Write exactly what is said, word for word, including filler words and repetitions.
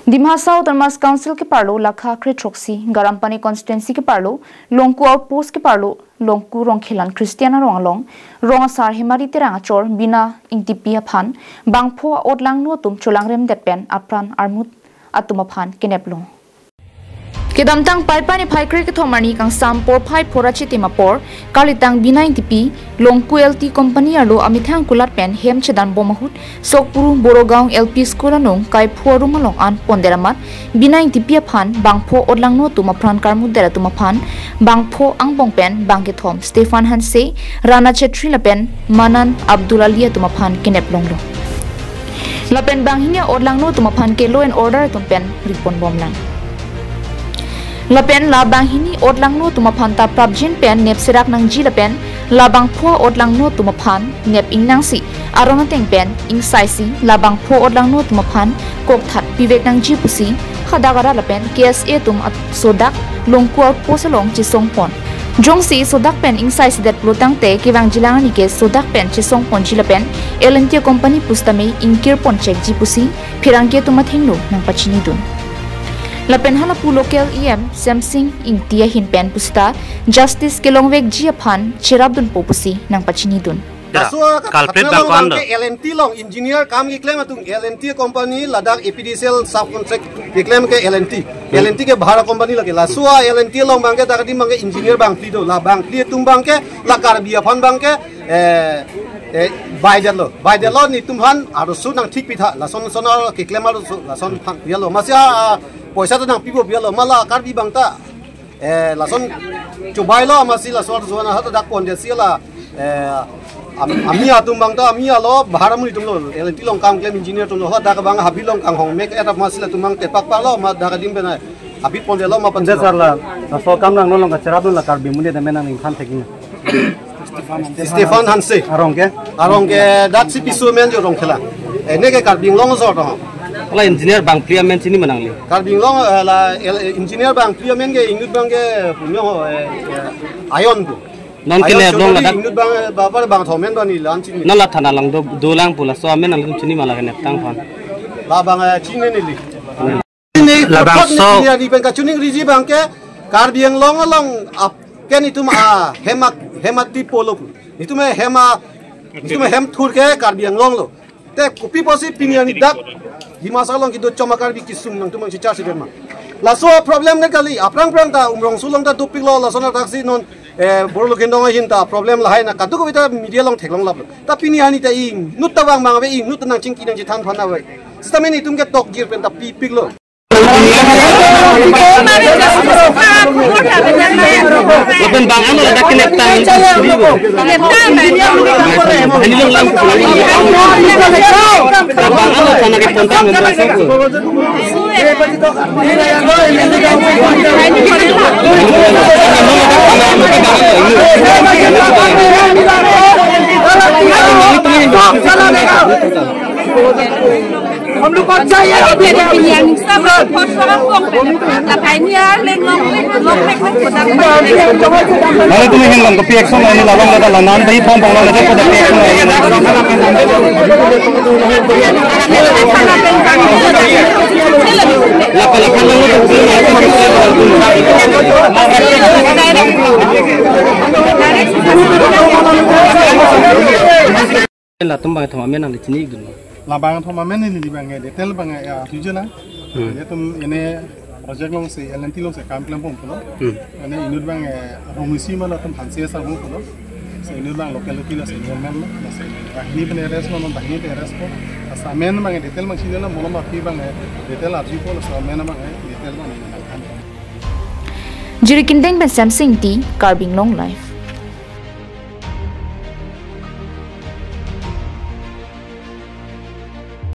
Dima Hasao Autonomous Council keparlo Lakha Kre Throksi, Garampani Constituency keparlo Longku Outpost keparlo Longku Rongkhelan Christian Arong along, Rong Asar Hemari Terang achor Bina Ingtipi aphan bangpho a-otlangno atum cholangrem det pen apran armut atum aphan kenep long. Kedamtang Paipai niphai kre kethom arni kangsam porphai phora chitim apor, kalitang Bina Ingtipi, Longku L T Company arlo amethang kulat pen hem chedan bom ahut, Sokpuru Borogaon L P School anung kaiphu arum along an pon det amat, Bina Ingtipi aphan bangpho otlangno atum apran karmut det atum aphan bangpho angbong pen bangkethom Stephen Hanse, Rana Chetri lapen Manan Abdul Ali atum aphan kenep longlo. Lapen banghini otlangno atum aphan ke law and order atum pen ripon bomlang. Lapen la banghini otlangno atum aphan ta prapjin pen nep serak nangji lapen la bangpho otlangno atum aphan nep ingnangsi aron ateng pen ingsaisi la bangpho otlangno atum aphan kokthat pivek nangji pusi hadak arat lapen K S A atum at-, sodak Longku Outpost along chesongpon. Jongsi sodak pen ingsaisi det pulotangte kevangjilang arni ke sodak pen chesongponji lapen L and T company pusitame ingkirpon chekji pusi pherangke atum athengno nangpachinidun. Lapen halapu local E M Semsing Ingti ahin pen pusita justice kelongvekji aphan cherapdunpo pusi nangpachinidun. Laso a culprit khatna bang along ko-an bang do? Ke L and T along engineer kam keklem atum L and T company ladak A P D C L subcontract keklem ke L and T. L and T ke bahar company lake. Laso a L and T along bang ke dak adim bang ke engineer bangphli do. La bangphli atum bang ke la Karbi aphan bang ke, eh, eh, baidetlo. Baidetlo netum aphan arloso nangthik pitha. Lason son keklem arloso lason aphan pialo. Masi a, a, poisa ta nangpipo pialo. Ma la Karbi bang ta, eh, lason chobailo masi lason arloso na hata dak pondetsi la, eh, am-, ami atum bang ta ami alo bahar amonit atumlo, L and T along kam klem engineer atumlo, hadak bang habi along kanghong mek et masi latum bang tepak palo ma dak adim pen ai. Habi pondetlo ma pondetlo. Sir la, laso akam nang non along kacherapdun la Karbi amonit amen nangning than thekthe. Stephen Hanse. Arong ke? Arong ke dak si piso amen jo Rongkhelan. Eh, ne ke Karbi Anglong aso to. La engineer bangphli amen chini ma nangli? Karbi Anglong, eh, la el-, engineer bangphli amen ke inut bang ke punyo ho, eh, eh, Ayon pu. Non ke Ayon nep long Chaudhary ladak? Inut bang, eh, bapar bangthom amen bani lan chini. Non la thana along do, dolang pu laso amen nangli chini ma la kenep tang aphan? La bang, eh, chini neli. Labangso. Pini arni pen kachiningriji bang ke Karbi Anglong along ap-, ke netum a hem a, hem ati polo pu. Netum hem a, netum hem thur ke Karbi Anglong lo. Te kopi pusi pini arni dak Dima Hasao along kedo choma Karbi kesung nangtum nangchechar si ma. Laso problem ne kali, aphrang phrang ta Umrongso along ta dopiklo, lason adak si non, eh, Bor Lukhin Dong ahin ta problem lahai na kadokave ta media along theklong laplo. Ta pini arni ta inut ta bang bang ave, inut ta nangchingki nangchethan aphan ave. Sitame netum ke tokjir pen ta pipiklo. Lapen bang ano ladak kenep tang suri bo. Hani long lang ko. Bang ano sana ke pontang member ko. हम लोग को चाहिए। Lalu tu mungkin lang kopi action lain, lalu ada lanan tadi pom pom lalu ada kopi action lain. Lapa lapa lalu tu. Latum bangkethom amen nangli chini ikdun ma? Labangkethom amen neli bang ke detail bang ke ya tujuh na. Hmm. Latum ene project along si L and T along si kam klem pon pulo. Hmm. Ene inut bang ke Rongsi ma latum Hanse asar pon pulo. Si inut bang local local si inut bang ma si banghini pen arrest ma, banghini pen arrest ko. Asa amen bang ke detail bang chini na, molo ma pi bang ke detail arju ko, asa amen bang ke detail bang ke. Jirikindeng pen Semsing Ingti, Karbi Anglong Live.